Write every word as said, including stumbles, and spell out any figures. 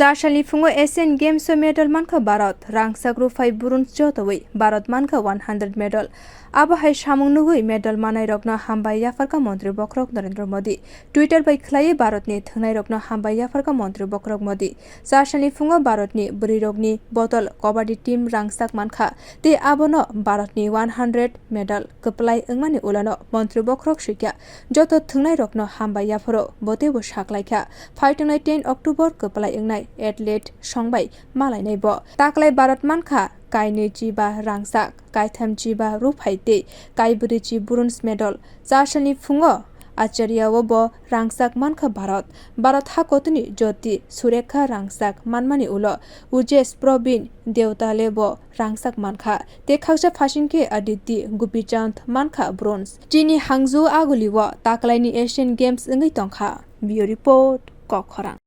Tasalni phungo Asian Games o medal mankha Bharat, rangchak, ruphai, bronze jotowi Bharat mankha one hundred medal. Abo hai samung nugwi medal manairokno hambai yapharkha Montri Bokhorok Narendra Modi. Twitter bai khlaiwi Bharatni thwngnairokno hambai yapharkha Montri Bokhorok Modi. Charsani phungo Bharatni bwrwirokni botol kabaddi team rangchak mankha, tei abono Bharatni one hundred medal kwplai wngmani ulono Montri Bokhorok swikha. Joto thwngnairokno hambai yapharo bo teibo saklaikha. Phaitongnai ten October kwplai wngnai athlete songbai malainai bo. Taklai Bharat mankha kainwi chiba rangchak, kaitham chiba ruphai tei kaibrwi chi bronze medal. Charsani phungo Acharya o bo rangchak mankha Bharat. Bharat hakotoni Jyoti Surekha rangchak manmani ulo Ujesh Probin Deotale bo rangchak mankha. Tei khaksa phasing khe Aditi Gopichand mankha bronze. Chini Hangzhou aguli o taklaini Asian Games wngwi tongkha. Bureau Report, Kokkhorang.